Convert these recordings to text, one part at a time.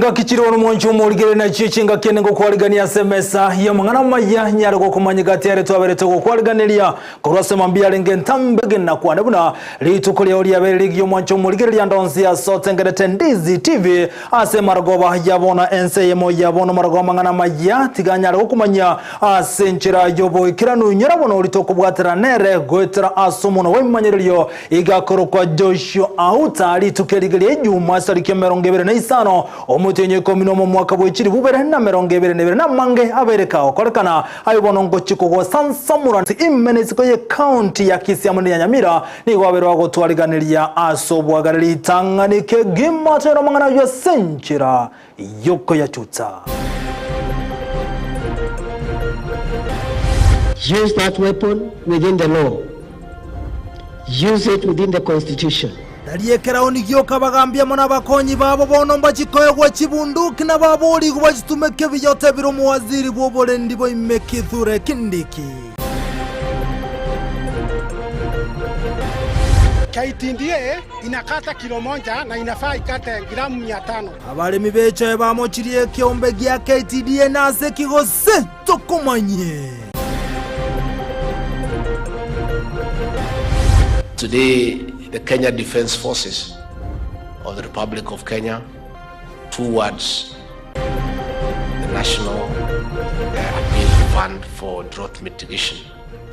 Chingaki chire bono mwanche omorigereria nachio chingaki ene ngokwarigania ase emesa y'amang'ana amaya nyare gokomanya gati ere twaberete gokwariganeria korwa ase mambia arenge entambe gena kwane buna rituko riao riabeire rigiya omwanche omorigereria ande onsi ase otengerete Ndizi TV ase emarogoba ya bono ense eyemo ya bono marogoba amang'ana amaya tiga nyare gokomanyia ase enchera y'oboikeranu inyora bono orite okobwatera nere goetera ase omonwa bw'ebimanyererio Igakorokwa Joshua Auta rituko erige ria Ejuma esariki 25, omotienyi o ikomi nomo omwaka bwe chilifu ibere na 22, na amange abeire kagokorekana. Aye bono ngochia kogosansamora ime nesiko ye county ya Kisii amo neya Nyamira, nigo abeire agotwariganeria ase obwagare ritang'ani kegima tonyore amang'ana ayio ase enchera y'okoyachuta. Use that weapon within the law. Use it within the constitution. Tari ekeraoni gioka abagaambi amo nabakonyi babo bono mbachie koegwa chibunduki na baborigwe bachitumeke buya otebire omowaziri bw'oborendi boime Kithure Kindiki. KTDA inakata kilo moja na inafaa ikate gramu mia tano. Abaremi b'echae bamochirie ekeombe gia KTDA nase ki gose tokomanyie. Today, the Kenya Defence Forces of the Republic of Kenya towards the National Appeal Fund for Drought Mitigation.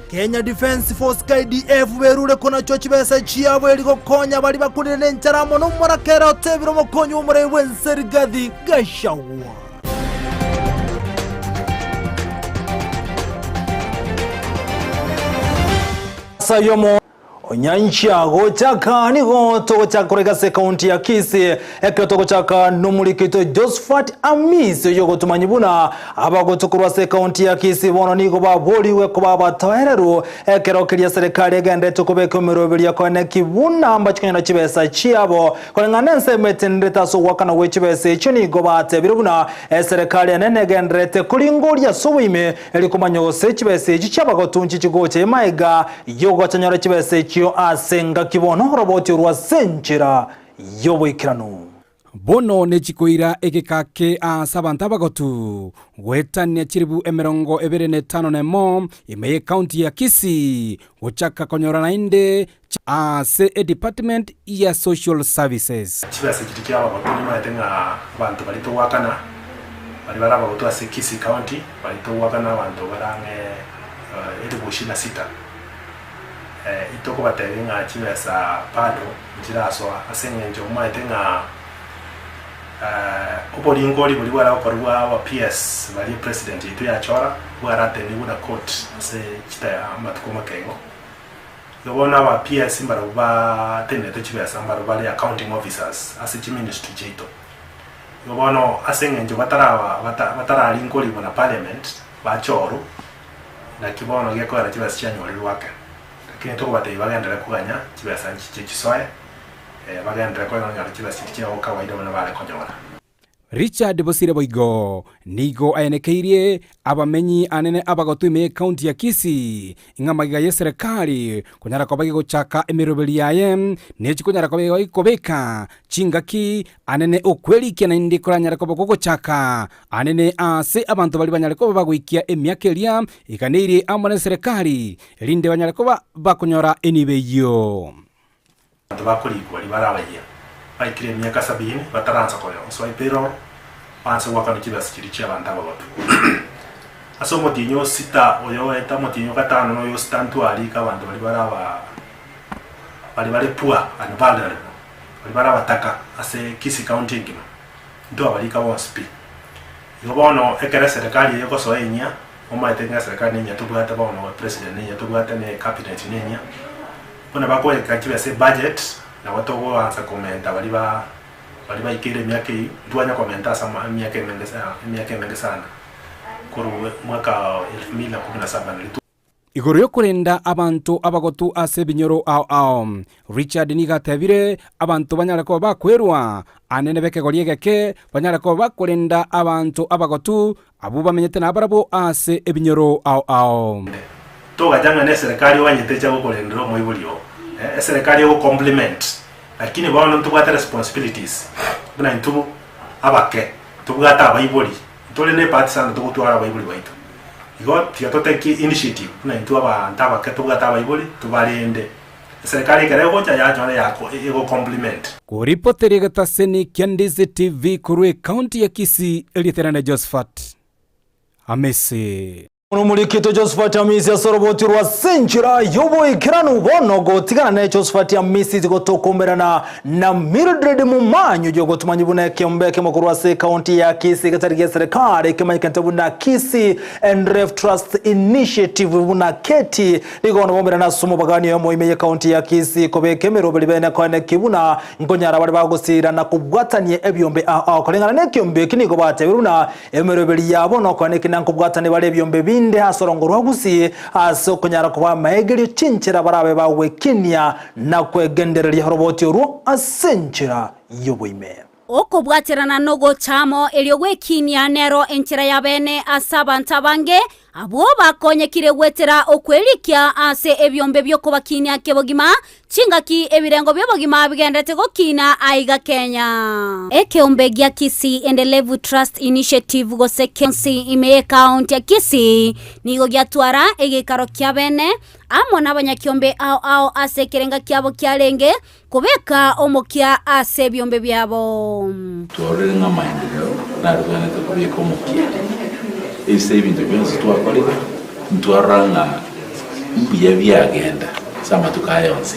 Kenya Defence Force, KDF, berure konachwa chibesa chiabo eri gokonya baria bakunire nenchara amo nomorakera otebire omokonyi bw'omoremi bw'ense Rigathi Gachagua. Ase ayio Onyancha gochaka nigo togochaka koreka ase ekaunti ya Kisii ekero togochaka nomoriki oito Josphat Amisi oyio ogotomanyia buna abagotu korwa ase ekaunti ya Kisii bono nigo baborigwe koba abatoereru ekero keria serikali egenderete kobeka emeroberio koeneki buna mbachi konyora chibesa chiabo koreng'ana nensemo etenenrete ase ogoakana gwe chibesa echio nigo batebire buna eserekari enene egenderete koringoria ase oboime Erio komanya gose chibesa echio chi'abagotu nchichi gocha emaega y'ogochanyora chibesa echio ase engaki bono oroboti orwo ase enchera y'oboikeranu. Bono nechikoira egeka ke aase abanto abagotu goetania chilifu 25 nemo ime y'ecounty ya Kisii gochaka konyora naende ase edepartment ya social services. Chibesa chiria chi'abagotu nimaete ng'a abanto baria togoakana, baria bare abagotu ase Kisii County, baria togoakana abanto bare ang'e elifu ishirini na sita. Itokobatebia ng'a chibesa bado nchirasoa ase eng'encho momaete ng'a oboringori boria bware gokorwa aba PS baria president yaito yachora, bwaratenigwe na court ase chita amatuko make igo. Igo bono aba PS mbarabwo batenenete chibesa mbarabwo bare accounting officers ase chiministry chiaito. Igo bono ase eng'encho bataraba bata batararinkorigwa na parliament bachorwa, naki bono gekoera chibesa chianyorirwe ake. Lakini tokobatebia bagenderere koganya chibesa nchiche chisoe, bagenderere konyora chibesa chiria chiabo kawaida buna bare konyora. Richard Bosire boigo nigo aenekeirie abamenyi anene abagotu ime y'ecounty ya Kisii ng'a magega y'eserekari konyara koba gegochaka emeroberi yaye nechi konyara koba gekobeka chingaki anene okwerikia naende koranyare koba gogochaka anene ase abanto baria banyare koba bagoikia emiaka eria eganeirie amo neserekari erinde banyare koba bakonyora enibo eyio. Abanto bakorikwa baria bare abayia, baikire emiaka sabini, bataransa koyosoa epayroll, baanse goakanwa chibesa chiria chi'abanto abagotu. Ase omotienyi o sita oyoeta omotienyi o gatano na oyo o sita ntwarika abanto baria bare aba baria bare poor and vulnerable, baria bare abataka ase Kisii County engima, ntwabarika bonsi pi. Igo bono ekero eserekari eye egosoa enyia, omanyete ng'a eserekari nenyia tobwate bono, president nenyia tobwate, ne cabinet nenyia, Buna bakoeka chibesa ebudget, nabo togoansa komenta baria ba baria baikeire emiaka eyio, ntwanya komenta ase ama emiaka emenge sa emiaka emenge sana, korwa mwaka wa elfu mbili na kumi na saba nario twa. Igoro y'okorenda abanto abagotu ase ebinyoro ao ao, Richard nigo atebire abanto banyare koba bakwerwa anene b'ekegori egeke banyare koba bakorenda abanto abagotu abwo bamenyete nabarabwo ase ebinyoro ao ao. Togacha ng'a neserekari oganyete echa gokorendera omoibori oo. Eh, eserekari ego compliment, lakini bono ntobwate responsibilities buna intwe abake. Ntobwate abaibori, ntore ne ebahati sana togotwara abaibori baito. Igo tiga totake initiative buna intwe abanto abake tobwate abaibori tobarende. Eserekari ekero egocha yanyora yako ego compliment. Koripoteria egetaseni kia Ndizi TV korwa ekaunti ya Kisii, erieta riane Josephat Amisi. Nomorikito Josephat Amisi ase oroboti rwa Senchera y'oboikeranu bono gotigana ne Josephat Amisi tigotokomerana na Mildred Mumanyi oyio ogotomanywa buna ekeombe ekemo korwa ase ekaunti ya Kisii getari gia serikali kemanyekente buna Kisii Enref Trust Initiative buna KETI nigo bono baumerana ase omobagani oyomo ime y'ekaunti ya Kisii kobeka emeroberi bene koeneki buna nkonyara bare bagosira na kobwatania ebiombe ao ao koreng'ana nekiombe eki nigo batebire buna Emeroberi yabo nokwane ki na nkobwatane bare ebiombe binde ase orongo rwa Gusii ase okonyara koba amaegerio chinchera barabe bagwekinia na kwegendereria oroboti orwo ase enchera y'oboime. Okobwaterana nogocha amo erio gwekinia nero enchera ya bene ase abanto abange abwo bakonyekire goetera okwerikia ase ebiombe bi'okobakinia kebogima Chingaki ebirengo bi'obogima bigenderete gokina aiga Kenya. Ekeombe gia Kisii Endelevu Trust Initiative gose KENSI ime y'ekaunti ya Kisii nigo giatwara egeikaro kia bene amo n'abanyakiombe ao ao ase ekerenga kiabo kiarenge kobeka omokia ase ebiombe biabo. Twarorire ng'a amaenderero narigwenerete kobeka omokia ase ebinto bionsi twakorire, ntwarora ng'a mbuya biagenda ase amatuko aya onsi,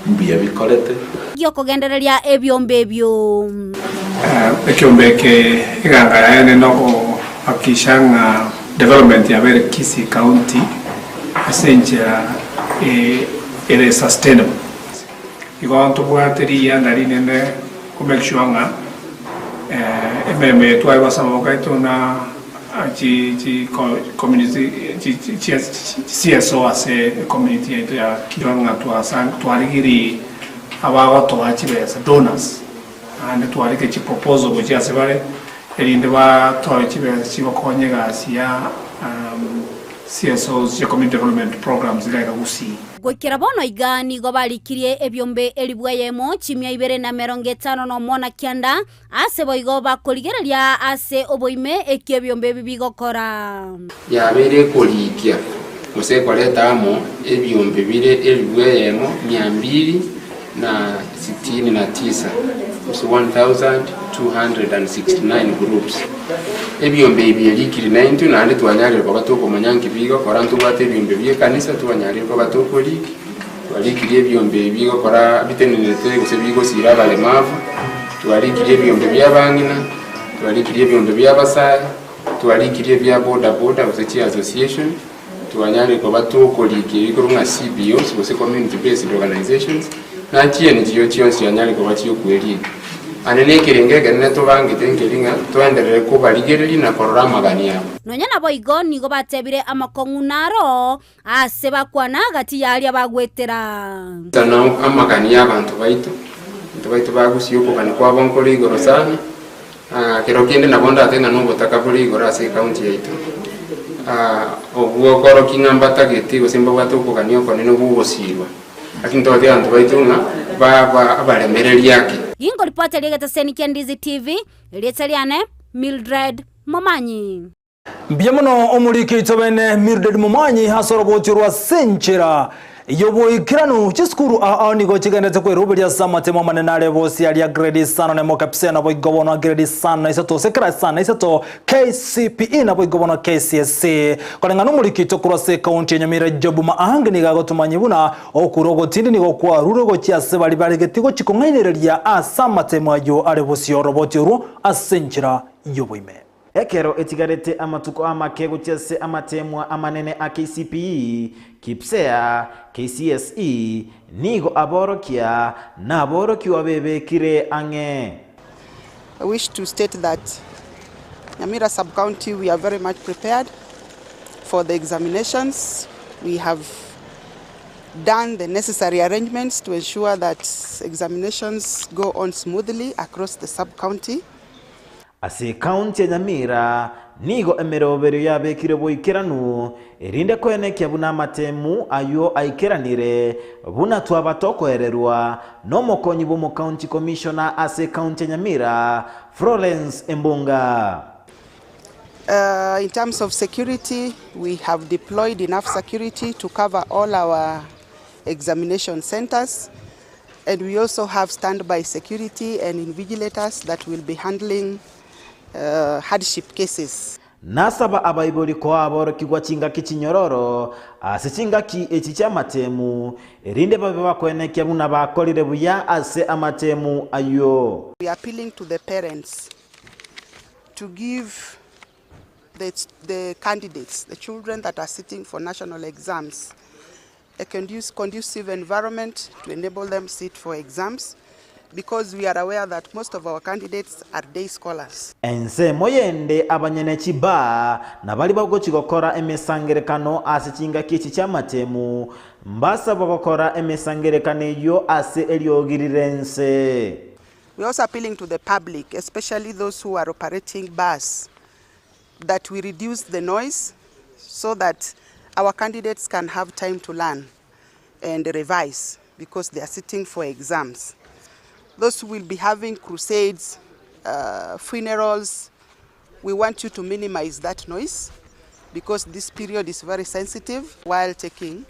mbuya bikorete. Gi'okogendereria ebiombe ebio. Ekiombe eke eganga yaye nende ogohakikisha ng'a development yabeire Kisii County ase enchera ere sustainable. Igo ntobwate riyianda rinene ko make sure ng'a emeremo eye twaegwa ase amaboko aito na chi chi community chi CSO ase ecommunity yaito ya Kisii ng'a twasa twarigirie abagotoa chibesa donors naende twarike chiproposal gochia ase bare erinde batoe chibesa chigokonya egasi ya CSOs chia community development programs iga iga Gusii. Goikera bono iga nigo barikirie ebiombe elifu eyemo, chimia ibere na emerongo etano nomo na kianda, ase boigo bakorigereria ase oboime eki ebiombe ebi bigokora. Yabeire ekorikia, gose ekoreta amo ebiombe bire elifu eyemo mia mbili na sitini na tisa, gose 1269 groups. Ebiombe ebi erikire naintwe, naende twanyarire koba tokomanya nki bigokora, ntobwate ebiombe bi'ekanisa twanyarire koba tokoriki, twarikirie ebiombe ebi bigokora bitenenerete gose bigosira abaremavu, twarikirie ebiombe bi'abang'ina, twarikirie ebiombe bi'abasae, twarikirie ebia boda boda gose chiassociation. Twanyarire koba tokorikia ebikorwa ng'a CBOs gose Community Based Organizations, na chiNGO chionsi chianyarire koba chiokwerigia. Ande nekerengo ekenene tobangete nkeri ng'a toenderere kobarigereria na korora amagani abo. Nonya naboigo nigo batebire amakong'u naro aase bakwana gati y'aria bagwetera. Tana amagani y'abanto baito, abanto baito bagusie okogania kwabo nkore igoro sana. Kero kende nabo ndate ng'a nobotaka bore igoro ase ecounty yaito, obwo okorokia ng'a mbatagete gose mbabwate okogania okonene gw'ogosirwa. Lakini togotebia abanto baito ng'a baba abaremereria ake. Ginkoripota egeteseni kia Ndizi TV, erieta riane Mildred Momanyi. Mbuya mono omoriki oito bene Mildred Momanyi ase oroboti orwa ase enchera y'oboikeranu. Chisukuru ao ao nigo chigenderete kweruberia ase amatemo amanene are bosi aria grade isano nemo KPSEA naboigo bono grade isano na isato gose class isano na isato KCPE naboigo bono KCSE. Koreng'ana omoriki oito korwa ase ekaunti ya Nyamira Job Maangi nigo agotomanyia buna okura ogotindi nigo kwarurwe gochia ase baria baregeti gochia kong'ainereria ase amatemo ayio are bosio oroboti orwo ase enchera y'oboime. Ekero etigarete amatuko amake gochia ase amateemwa amanene a KCPE, KPSEA, KCSE, nigo aborokia na aborokigwa bebekire ang'e. I wish to state that Nyamira sub-county we are very much prepared for the examinations. We have done the necessary arrangements to ensure that examinations go on smoothly across the sub-county. Ase ekaunti ya Nyamira, nigo emeroberio yabekirwe boikeranu, erinde koenekia buna amatemu ayio aikeranire, buna twaba tokoererwa nomokonyi bw'omocounty commissioner ase ecounty ya Nyamira, Florence Embunga. In terms of security, we have deployed enough security to cover all our examination centers and we also have standby security and invigilators that will be handling uh, hardship cases. Nasaba abaibori koa aborokigwa chingaki chinyororo ase chingaki echi chi'amatemu, erinde babe bakoenekia buna bakorire buya ase amatemu ayio. We are appealing to the parents to give the, the candidates, the children that are sitting for national exams, a conducive environment to enable them sit for exams because we are aware that most of our candidates are day scholars. Ensemo yende abanyene chibaa na baria bagochia gokora emesangerekano ase chingaki echi chi'amatemu, mbasabwa gokora emesangerekano eyio ase eriogi rire ense. We are also appealing to the public, especially those who are operating bars, that we reduce the noise so that our candidates can have time to learn and revise because they are sitting for exams. Those who will be having crusades, uh, funerals, we want you to minimize that noise because this period is very sensitive while taking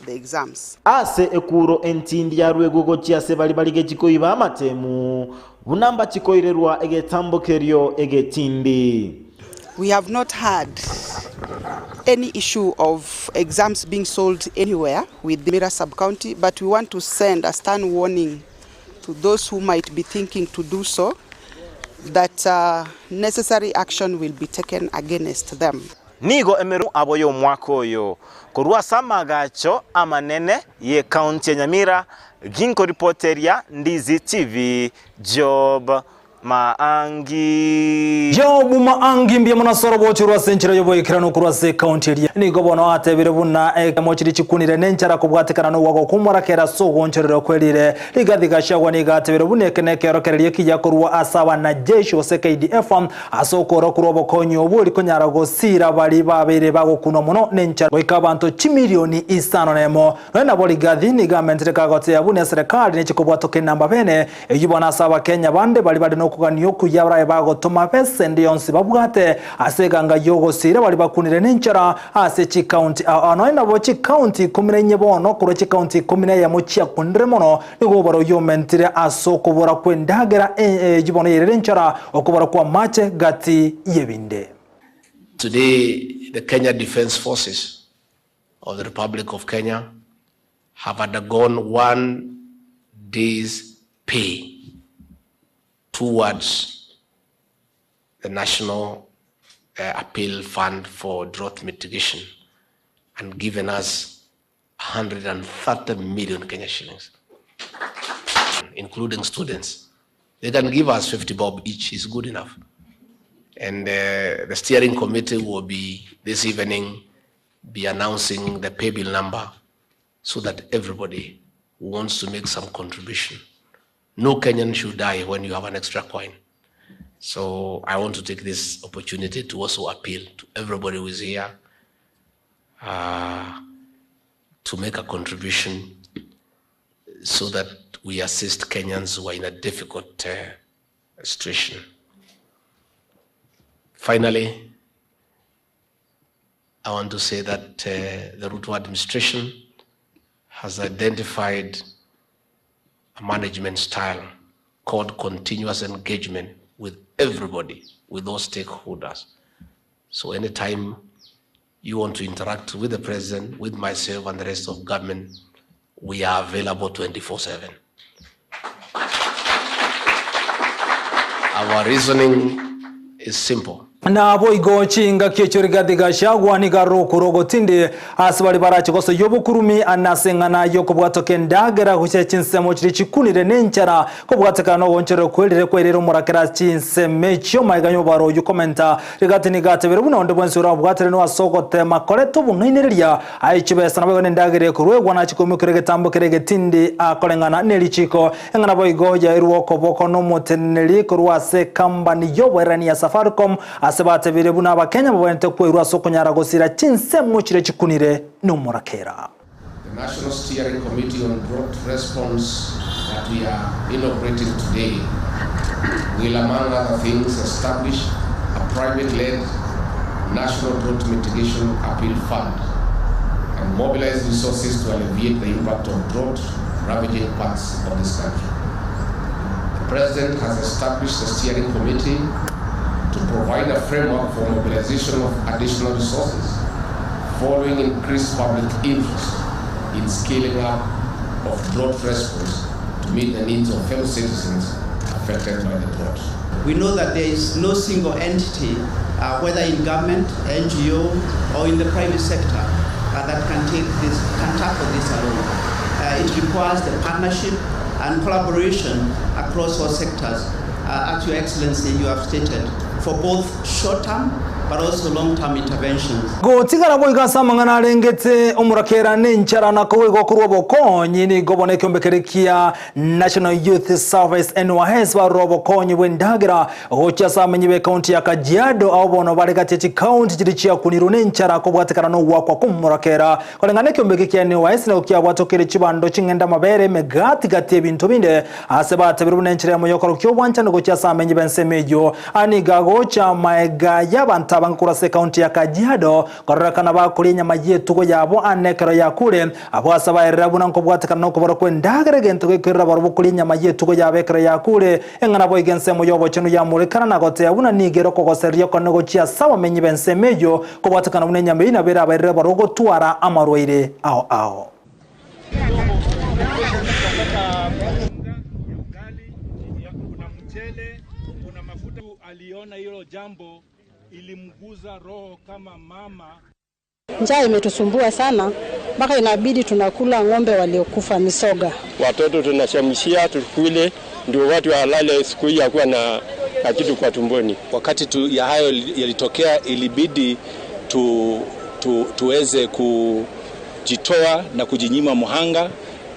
the exams. Ase ekuro entindi yaruegwe gochia ase baria barigetie koiba amatemu, buna mbachie koirerwa egetambokerio egetindi. We have not had any issue of exams being sold anywhere with the Mira sub-county, but we want to send a stern warning to those who might be thinking to do so, that uh, necessary action will be taken against them. Nigo emeremo abo y'omwaka oyo korwa ase amagacho amanene y'ecounty ya Nyamira, ginkoripoteria Ndizi TV, Job Maangi. Job Maangi mbuya mono ase orobochi rwa ase enchera y'oboikeranu korwa ase ecounty eria. Nigo bono atebire buna ekemo chiria chikunire nenchara kobwatekana nogwaka kw'omorakera ase ogoonchorerwa kwerire. Rigathi Gachagua nigo atebire buna eke nekeorokererio ekiya korwa ase abanajeshi gose KDF Ase okoora korwa obokonyi obwo rikonyara gosiira baria babeire bagokunwa mono nenchara goika abanto chimilioni isano nemo. Nonya nabo Rigathi nigo amentire kagoteeba buna eserekari neche kobwatoka enamba bene eyio bono ase abakenya bande baria bare nokogania okuya barabe bagotoma besa ende yonsi babwate ase eganga yogosiira baria bakunire nenchara ase chikaunti ao ao. Nonya nabo chikaunti ikomi na inye bono korwa chikaunti ikomi na eyemo chiakunire mono Nigo oboro oyio omentire ase okobora kw'endagera eyio bono yairire enchara, okobora kw'amache gati y'ebinde. Today, the Kenya Defence Forces of the Republic of Kenya have undergone one day's pay towards the National uh, Appeal Fund for Drought Mitigation and given us 130 million Kenya shillings, including students. They can give us 50 bob each, is good enough. And uh, the steering committee will be this evening be announcing the pay bill number so that everybody who wants to make some contribution. No Kenyan should die when you have an extra coin. So I want to take this opportunity to also appeal to everybody who is here uh, to make a contribution so that we assist Kenyans who are in a difficult uh, situation. Finally, I want to say that uh, the Ruto administration has identified a management style called continuous engagement with everybody, with all stakeholders. So anytime you want to interact with the president, with myself and the rest of government, we are available 24 7. Our reasoning is simple. Naboigo chingaki echio Rigathi Gachagua nigo arokure ogotindi ase baria barache gosoyia obokurumi ase eng'ana y'okobwatoka endagera gochia chinsemo chiria chikunire nenchara kobwatekana nogoonchorera kwerire kwairire omorakera ase chinsemo echio magega y'omobaro oyio komenta Rigathi nigo atebire buna onde bwensi orabwaterenwe ase ogotema koreta obong'ainereria aye chibesa naboigo nendagera ekoruegwa nache koimokerwa egetambo kere egetindi akoreng'ana nerichiko Eng'ana boigo yairwe okoboko nomoteneneri korwa ase ekambani y'oboererani ya Safaricom ase. Ase batebire buna Abakenya babwenerete kwerua ase okonyara gosira chinsemo chiria chikunire nomorakera. The National Steering Committee on Drought Response that we are inaugurating today will, among other things, establish a private-led National Drought Mitigation Appeal Fund and mobilize resources to alleviate the impact of drought ravaging parts of this country. The President has established a steering committee to provide a framework for mobilization of additional resources following increased public interest in scaling up of drought response to meet the needs of fellow citizens affected by the drought. We know that there is no single entity, uh, whether in government, NGO, or in the private sector, uh, that can take this, can tackle this alone. Uh, it requires the partnership and collaboration across all sectors, uh, as Your Excellency, you have stated, for both short-term but also long-term interventions. Gotigara boigo ase amang'ana arengete omorakera nenchara na koboigwa korwa obokonyi, nigo bono ekeombe keria kia National Youth Service, NYS, barure obokonyi bw'endagera gochia ase abamenyi b'ekaunti ya Kajiado, abwo bono bare gati ya chikaunti chiria chiakunirwe nenchara kobwatekana nogoakwa kw'omorakera. Koreng'ana ekeombe eke kia NYS nigo kiabwatokeire chibando, ching'ende, amabere, emegati gati ebinto binde ase batebirie buna enchera eyemo y'okorokia obwanchani gochia ase abamenyi b'ensemo eyio. Aya nigo agocha amaega y'abanto abange korwa ase ekaunti ya Kajiado kororekana bakoria enyama y'etugo yabo ane ekero yakure. Abwo ase baerera buna nkobwatekana nokobora kw'endagera egento gekoirera barobwo koria enyama y'etugo yabo ekero yakure. Eng'ana boigo ensemo y'obochenu yamorekana na goteba buna nigo ere okogosereria okonene gochia ase abamenyi b'ensemo eyio, kobwatekana buna enyama eyio nabo erabairere barobwo gotwara amarwaire ao ao. Njaa imetusumbua sana mpaka inabidi tunakula ng'ombe waliokufa misoga. Watoto tunachamshia tukule, ndio watu walale siku hii hakuwa na, na kitu kwa tumboni. Wakati tu ya hayo yalitokea, ilibidi tu, tu, tuweze kujitoa na kujinyima muhanga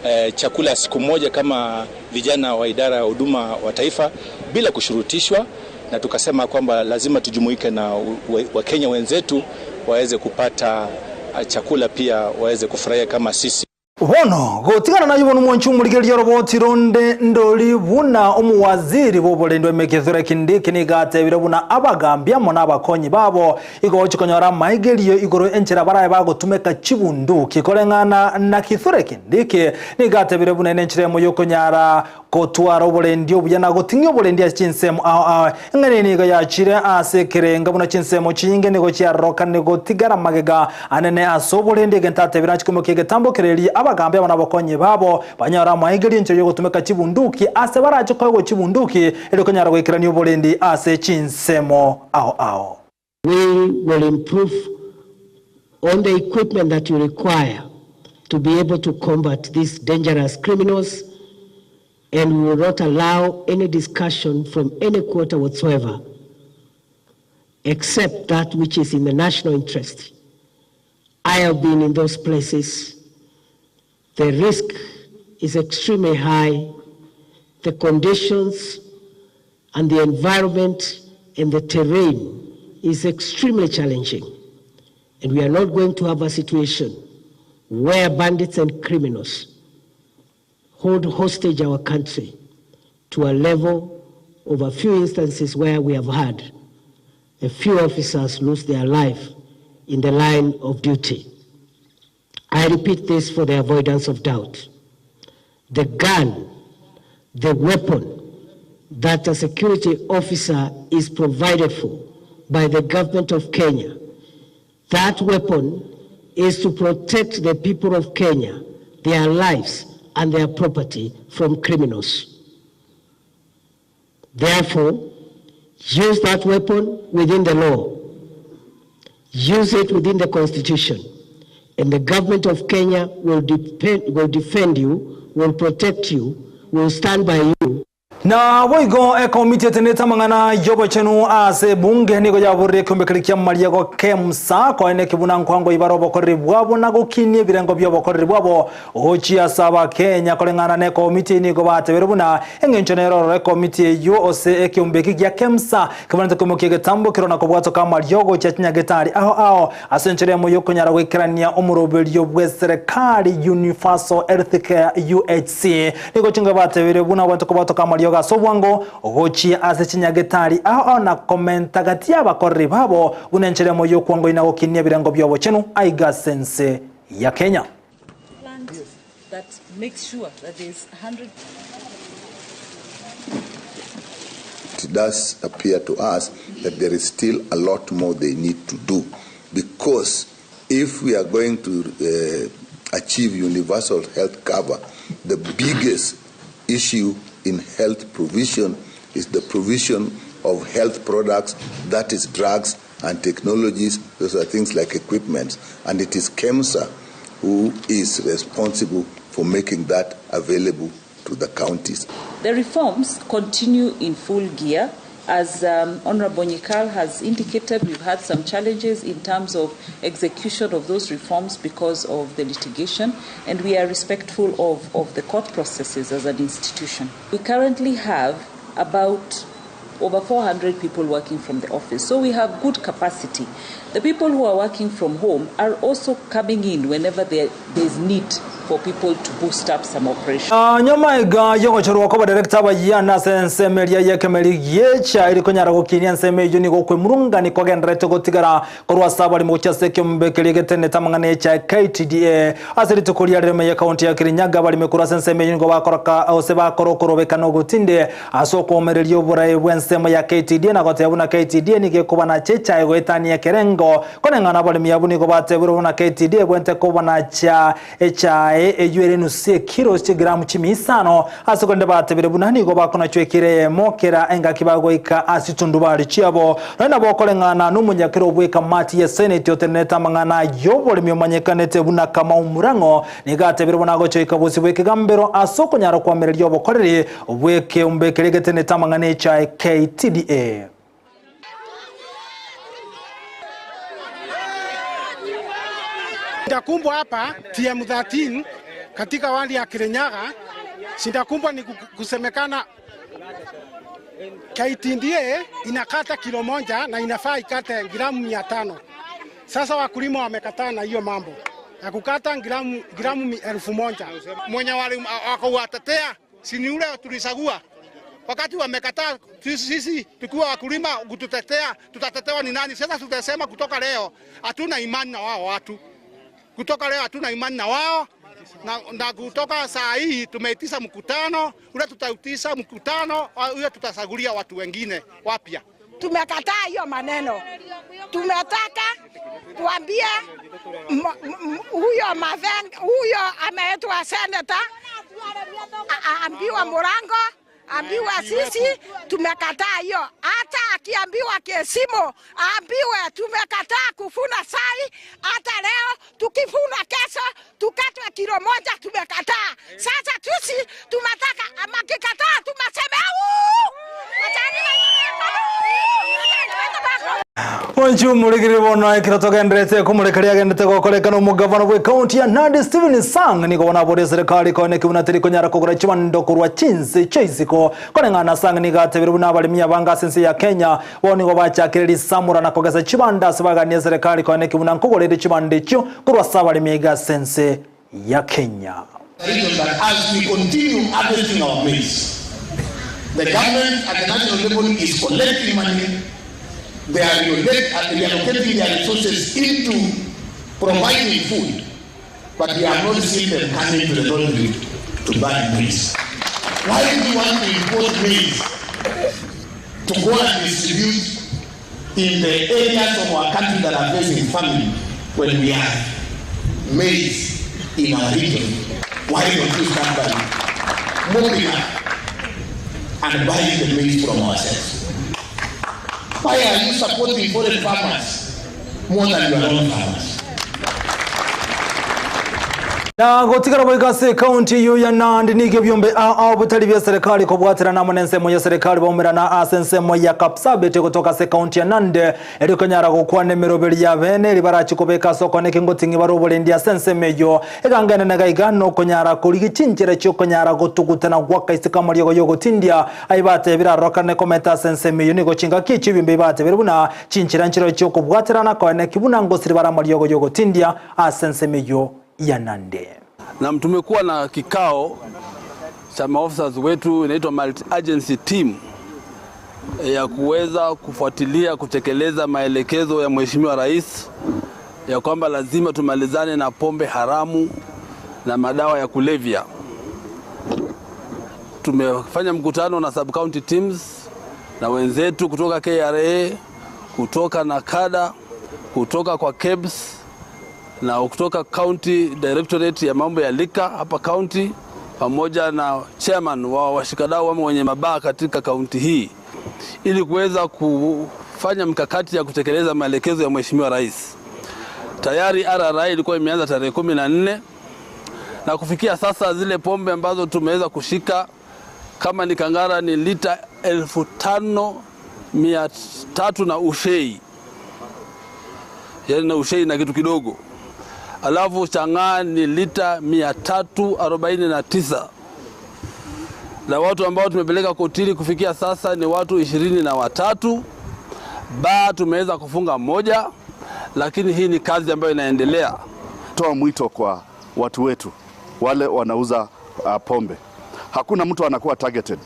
eh, chakula siku moja kama vijana wa idara ya huduma wa taifa bila kushurutishwa, na tukasema kwamba lazima tujumuike na Wakenya wenzetu waweze kupata chakula pia waweze kufurahia kama sisi. Bono gotigana nayio bono omwanchi omorigereria oroboti ronde ndori buna omowaziri bw'oborendi bwa Kithure Kindiki nigo atebire buna abagambi amo nabakonyi babo igo gochia konyora amaigerio igoro enchera barabe bagotumeka chibunduki. Koreng'ana na Kithure Kindiki nigo atebire buna ere enchera emo yokonyara Gotwara oborendi obuya na goting'ia oborendi ase chinsemo ao ao. Eng'ana eye nigo yachire ase ekerenga buna chinsemo chinyinge nigo chiarorokane gotigara magega anene ase oborendi egento atebire ache koimokia egetambo kereria abagambi amo nabakonyi babo banyore amaigerio enchera y'ogotumeka chibunduki ase barache koegwa chibunduki erio konyara goikerania oborendi ase chinsemo ao ao. We will improve on the equipment that you require to be able to combat these dangerous criminals and we will not allow any discussion from any quarter whatsoever except that which is in the national interest. I have been in those places. The risk is extremely high. The conditions and the environment and the terrain is extremely challenging. And we are not going to have a situation where bandits and criminals hold hostage our country to a level of a few instances where we have had a few officers lose their life in the line of duty. I repeat this for the avoidance of doubt. The gun, the weapon that a security officer is provided for by the government of Kenya, that weapon is to protect the people of Kenya, their lives and their property from criminals. Therefore, use that weapon within the law. Use it within the constitution. And the government of Kenya will, depend, will defend you, will protect you, will stand by you. Naboigo ekomiti etenenete amang'ana y'obochenu ase ebunge nigo yaborire ekeombe keria kia Mariago Kemsa koeneki buna nkwango ibare obokoreri bwabo na gokinia ebirengo bi'obokoreri bwabo gochia ase Abakenya. Koreng'ana nekomiti eyio nigo batebire buna eng'encho nere ororo ekomiti eyio ose ekeombe eki gia Kemsa kebanete koimokia egetambo kero na kobwatoka amariogo gochia chinyagetari ao ao ase enchera emo y'okonyara goikerania omoroberio bw'eserekari Universal Healthcare, UHC. Nigo chinga batebire buna abanto kobatoka amariogo ase obwango gochia ase chinyagetari ao ao na komenta gati y'abakoreri babo buna enchera emo y'okwangoina gokinia ebirengo bi'obochenu aiga ase ense ya Kenya. That makes sure that there's 100. It does appear to us that there is still a lot more they need to do because if we are going to uh, achieve universal health cover, the biggest issue in health provision is the provision of health products, that is drugs and technologies, those are things like equipment. And it is KEMSA who is responsible for making that available to the counties. The reforms continue in full gear. As Honorable Nyikal has indicated, we've had some challenges in terms of execution of those reforms because of the litigation, and we are respectful of the court processes as an institution. We currently have about over 400 people working from the office, so we have good capacity. The people who are working from home are also coming in whenever there's need for people to boost up some operations. Nyuma iga yogochorwa kw'abadirekta abayia na ase ensemo eria y'ekemeri gi'echa eri konyara gokinia ensemo eyio nigo okwemurungani kogendererete gotigara korwa ase abaremi gochia ase ekiombe keria getenenete amang'ana y'echae KTDA. Ase rituko ria rireme y'ekaunti ya Kirinyaga abaremi korwa ase ensemo eyio nigo bakoroka gose bakora okorobekana ogotinde ase okwomereria oborai bw'ensemo ya KTDA na goteba buna KTDA nigo ekobanacha echae goetania ekerengo. Koreng'ana abaremi abwo nigo batebire buna KTDA ebwenerete kobanacha echae eyio ere enusu y'ekilo chigramu chimia isano ase korende batebire buna nigo bakonachwa ekilo eyemo kera engaki bagoika ase chitundubari chiabo. Nonya nabo okoreng'ana nomonyakero bw'ekamati ye seneti otenenete amang'ana y'oboremi omanyekanete buna Kamau Murang'o nigo atebire buna agochoika bosio bw'ekegambero ase okonyara koamereria obokoreri bw'ekeombe keria getenenete amang'ana echae KTDA. Shida kubwa hapa TM13 katika wadi ya Kirinyaga, shida kubwa ni kusemekana KTDA inakata kilo moja na inafaa ikate gramu 500. Sasa wakulima wamekataa na hiyo mambo ya kukata gramu 1000. Mwenye wali wakawatetea si ni ule tulichagua. Wakati wamekataa sisi tukiwa wakulima kututetea, tutatetewa ni nani? Sasa tutasema kutoka leo hatuna imani na wao watu. Kutoka leo hatuna imani na wao na kutoka saa hii tumeitisha mkutano, ule tutautisha mkutano, ule tutachagulia watu wengine wapya. Tumekataa hiyo maneno. Tumetaka tuambie huyo Mathenge, huyo ameitwa senator, aambiwa Murango, ambiwa sisi tumekataa hiyo. Hata akiambiwa kesimu, aambiwe tumekataa kufuna sai, hata leo tukifuna kesho tukatwe kilo moja, tumekataa. Sasa tusi tumetaka, ama kikataa tumesema au. Onchu murigiri bono ekero togenderete komurekeria agendete gokorekana omogavana bwe county ya Nandi Stephen Sang nigo bona bore serikali kone kibuna teri konyara kogora chibando korwa chinse chaisiko koreng'ana Sang nigo atebire buna abaremi abanga ase ense ya Kenya bo nigo bachakire risamura na kogesa chibando ase baganie serikali kone kibuna nkogorere chibando echio korwa ase abaremi iga ase ense ya Kenya. As we continue harvesting our maize, the government at the national level is collecting money. They are reallocating their resources into providing food, but we have not seen them coming to the country to buy maize. Why do you want to import maize to go and distribute in the areas of our country that are facing famine when we have maize in our region? Why don't you start by moving up and buying the maize from ourselves? Why are you supporting foreign farmers more than your own farmers? Na gotigara boigo ase ekaunti eyio ya Nandi nigo ebiombe ao ao bitari bia serikali kobwaterana amo nensemo ya serikali baumerana ase ensemo ya Kapsabet gotoka ase ekaunti ya Nandi erio konyara gokwana emeroberi ya bene eri barachi kobeka ase okoneka engoting'i bare oborendi ase ensemo eyio eganga enene gaiga nokonyara korigia chinchera chiokonyara gotugutana gwaka isiko amariogo yogotindia aye batebire arorokane kometa ase ensemo eyio nigo chingaki echio ebiombe bibatebire buna chinchera nchireo chiokobwaterana koeneki buna ngosiri bare amariogo yogotindia ase ensemo eyio ya Nandi. Na tumekuwa na kikao cha maofisa wetu inaitwa multi agency team ya kuweza kufuatilia kutekeleza maelekezo ya Mheshimiwa Rais ya kwamba lazima tumalizane na pombe haramu na madawa ya kulevya. Tumefanya mkutano na sub county teams na wenzetu kutoka KRA, kutoka NACADA, kutoka kwa KEBS na kutoka county directorate ya mambo ya lika hapa county pamoja na chairman wa washikadau ama wenye mabaa katika kaunti hii ili kuweza kufanya mkakati ya kutekeleza maelekezo ya Mheshimiwa Rais. Tayari RRI ilikuwa imeanza tarehe 14 na kufikia sasa zile pombe ambazo tumeweza kushika kama ni Kangara ni lita 5300 na ushei, yaani na ushei na kitu kidogo. Alafu chang'aa ni lita 349 na watu ambao tumepeleka kotini kufikia sasa ni watu 23. Baa tumeweza kufunga moja, lakini hii ni kazi ambayo inaendelea. Toa mwito kwa watu wetu wale wanauza pombe, hakuna mtu anakuwa targeted.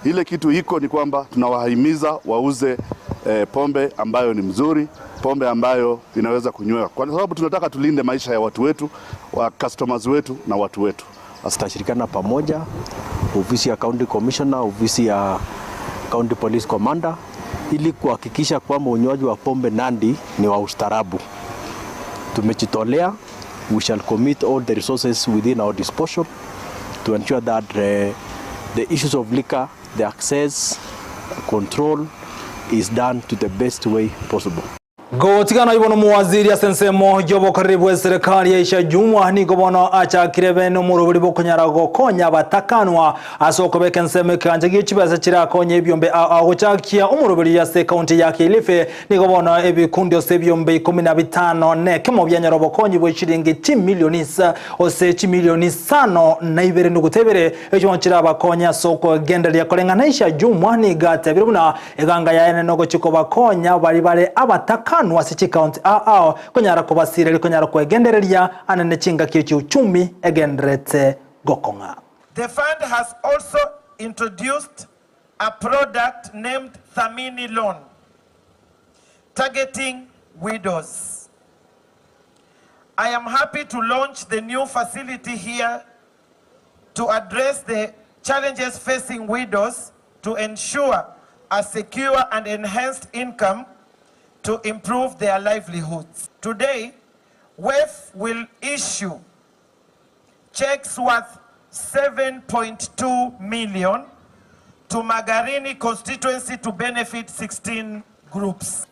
Ile kitu iko ni kwamba tunawahimiza wauze pombe ambayo ni mzuri, pombe ambayo inaweza kunywewa, kwa sababu tunataka tulinde maisha ya watu wetu, wa customers wetu na watu wetu. Tutashirikiana pamoja, ofisi ya county commissioner, ofisi ya county police commander, ili kuhakikisha kwamba unywaji wa pombe Nandi ni wa ustaarabu. Tumejitolea, we shall commit all the resources within our disposal to ensure that the issues of liquor, the access, control is done to the best way possible. Gotigana ibono muwaziri ase ensemo y'obokoreri bwa eserikali Aisha Jumwa nigo bono achakire bene omorobori bokonyara gokonya abatakanwa ase okobeka ensemo ekigancha gie chibesa chirakonya ebiombe agochakia omorobori ase ekaunti ya Kilifi nigo bono ebikundi ase ebiombe 15 nekemo bianyara obokonyi bwa chiringi chimilioni ase chimilioni sano na ibere nugutebere ekio chirabakonya ase okogendereria koreng'ana Aisha Jumwa nigo atebire buna eganga yaene nogochiko bakonya bari bare abatakanwa ase chikaunti ao konyara kobasireri konyara kwegendereria anene chingaki echiuchumi egenderete gokong'a. The fund has also introduced a product named Thamini Loan, targeting widows. I am happy to launch the new facility here to address the challenges facing widows to ensure a secure and enhanced income to improve their livelihoods. Today, WEF will issue checks worth 7.2 million to Magarini constituency to benefit 16 groups.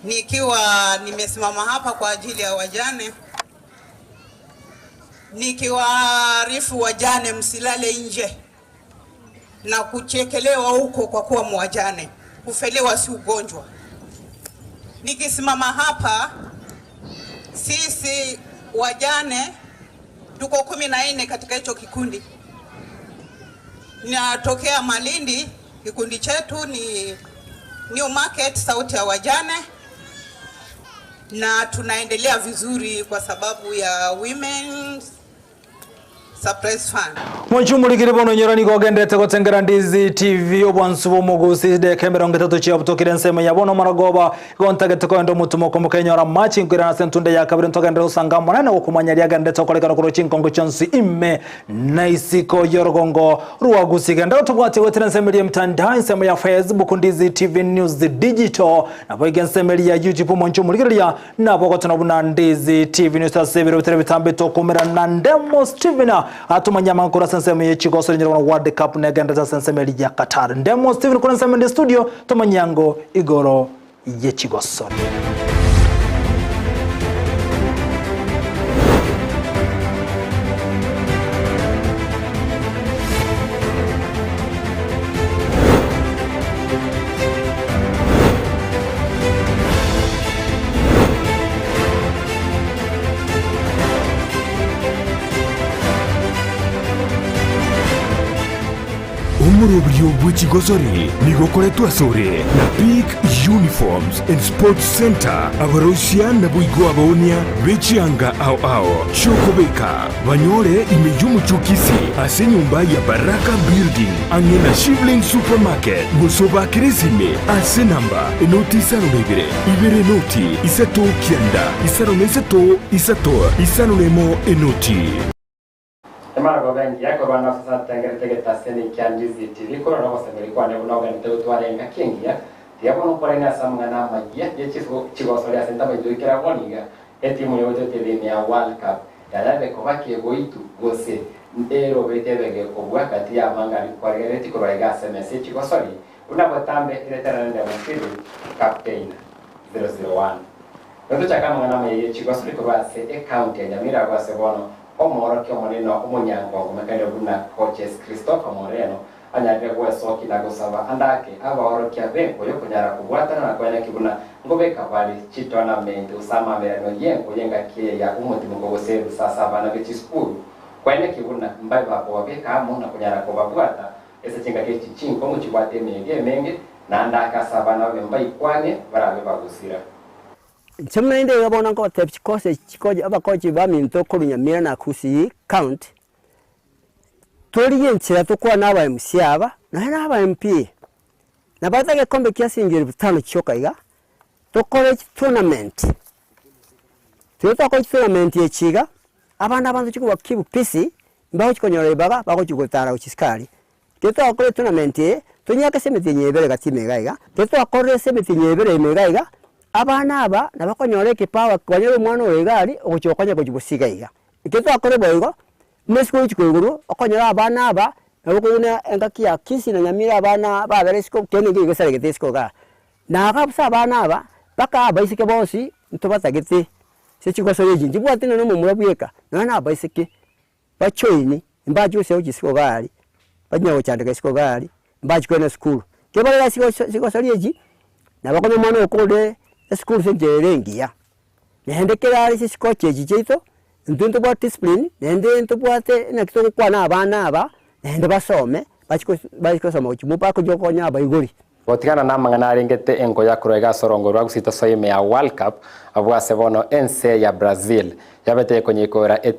Nikiwa nimesimama hapa kwa ajili ya wajane, nikiwaarifu wajane msilale nje na kuchekelewa huko kwa kuwa mwajane. Kufelewa si ugonjwa. Nikisimama hapa, sisi wajane tuko 14 katika hicho kikundi. Natokea Malindi, kikundi chetu ni New Market, sauti ya wajane, na tunaendelea vizuri kwa sababu ya Women's Surprise Fund. Mwanchumurikire bono nyora nigo gendete gotengera Ndizi TV obwansu bomugusi deka 30 chiabutokire ensemo ya bono maragoba gontagete koenda omutumo komukenyora machi nkwirana ase entunde ya kabiri ntogendere osanga monene gokumanya riagendete okorekana korwa chinkongo chionsi ime na isiko yorogongo rwagusi genda tobwate gwetera ensemo ya mtandao ensemo ya Facebook Ndizi TV News Digital nabo iga ensemo ya YouTube mwanchumurikire nabo gotona buna Ndizi TV News ase ebiro bitere bitambe tokumira na Ndemo Steven atumanya amakuru ase ensemo ya chigoso rinyero World Cup negendete ase ensemo ya Qatar. Ndemo Steven kuri ensemo ndi studio tumanyango igoro yechigoso. Omoroberio bwe chigosori nigo okoretwe asore na Peak Uniforms and Sports Centre, abaroisia naboigo abaoonia be chianga ao ao chi'okobeka, banyore ime y'omochie o Kisii ase enyomba ya Baraka Building ang'e na Shivling Supermarket, gose obakere esimi ase enamba enoti isano na ibere, ibere enoti, isato kianda, isano na isato, isato, isano na emo enoti. Emaragoba engiya korwa nase atengerete egetaseni kia Ndizi TV korwa nogosemeria kwane buna ogenderete gotwara engaki engiya, tiga bono nkorenge ase amang'ana amayia ye chigosoria ase ntabaito goikera bono iga etimu yogocha ime ya World Cup yanyarire koba kegoitu gose erobetie ebe gekobua gati y'amang'ana kwarigereretie korwa iga ase emesa ye chigosori buna botambe ereterane Ndemosiri Captain 001. Gotochaka amang'ana amaya ye chigosori korwa ase ecounty ya Nyamira agwo ase bono Omoorokia omonene omonyangongo mekaine buna Coaches Christopher Moreno anyarire gwesokia na gosaba ande ake abaorokia b'enko y'okonyara kobwatana na koeneki buna nkobeka bare chitonamenti gose amamererano y'enko y'engaki eye ya omotimoko gose erusa ase abana be chisukuru koeneki buna mbabe bakobabeka amo na konyara kobabwata ase chingaki echi chinkong'u chibwate emeyega emenge na ande ake ase abana babe mbaikwanie barabe bagosira. Inche buna inde iga bono nkobatebia chikosi echi chikochi abakochi baminto korwa Nyamira na Kisii county, torigie enchera tokwane na aba MCA aba, nonya na aba MP, nabate egekombe kia siringi elfu tano chioka iga, tokore chitournament, ekero twakora chitournament echi iga, abana abanto chikoba keep busy, mbagochi konyora ribaga bagochi gotara gochia isiko aria. Ekero twakora etournament eye, tonyake ase emetienyi ebere gati ime iga iga, ekero twakorire ase emetienyi ebere ime iga iga, abana aba nabakonyora ekipawa banyore omwana oyo iga aria ogochia gokonya gochia gose iga iga. Ekero twakorire boigo, buna esukuru gochia koigorwa, okonyora abana aba, nabo okobuna engaki ya Kisii na Nyamira abana babere isiko kende nkeiyo gesaregete isiko igaa. Na iga ase abana aba, mpaka abaiseke bonsi ntobatagete ase chigosori echi, nchibwati nonye na omomura bweka, nonye na abaiseke. Bachoini, mbache gose gochia isiko iga aria, banyare gochandeka isiko iga aria, mbache kogenda esukuru. Ekero bare ase chigosori echi, nabo okonyora omwana okore esukuru ase enchera ere engiya. Naende kera are ase chikochi echi chiaito, intwe ntobwate discipline, naende ntobwate naki togokwana abana aba, naende basome, bachi bachi gosoma gochia bakochia gokonya abaibori. Gotigana namang'ana arengete engoya korwa iga ase orongo rwa Gusii tosoe ime ya World Cup abwo ase bono ense ya Brazil yabete ekonyekoera etimu.